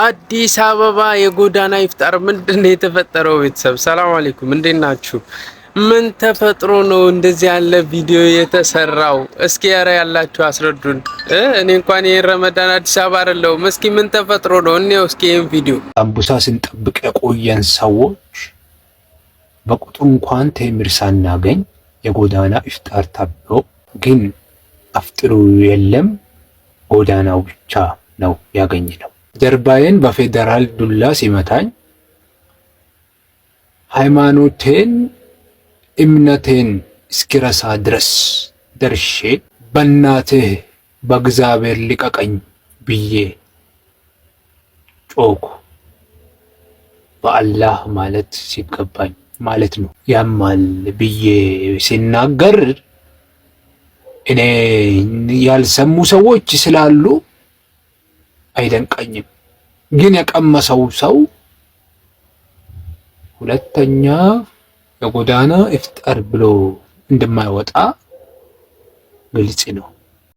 አዲስ አበባ የጎዳና ኢፍጣር ምንድን ነው የተፈጠረው? ቤተሰብ ሰላም አለይኩም፣ እንዴት ናችሁ? ምን ተፈጥሮ ነው እንደዚህ ያለ ቪዲዮ የተሰራው? እስኪ ያረ ያላችሁ አስረዱን። እኔ እንኳን ይሄን ረመዳን አዲስ አበባ አይደለሁም። እስኪ ምን ተፈጥሮ ነው? እኔው እስኪ ይሄን ቪዲዮ። ሳምቡሳ ስንጠብቅ የቆየን ሰዎች በቁጡ እንኳን ቴምር ሳናገኝ የጎዳና ኢፍጣር ተብሎ ግን አፍጥሩ የለም፣ ጎዳናው ብቻ ነው ያገኝ ነው። ጀርባዬን በፌዴራል ዱላ ሲመታኝ ሃይማኖቴን እምነቴን እስኪረሳ ድረስ ደርሼ በእናትህ በእግዚአብሔር ልቀቀኝ ብዬ ጮኩ። በአላህ ማለት ሲገባኝ ማለት ነው። ያማል ብዬ ሲናገር እኔ ያልሰሙ ሰዎች ስላሉ አይደንቀኝም። ግን የቀመሰው ሰው ሁለተኛ የጎዳና ኢፍጣር ብሎ እንደማይወጣ ግልጽ ነው።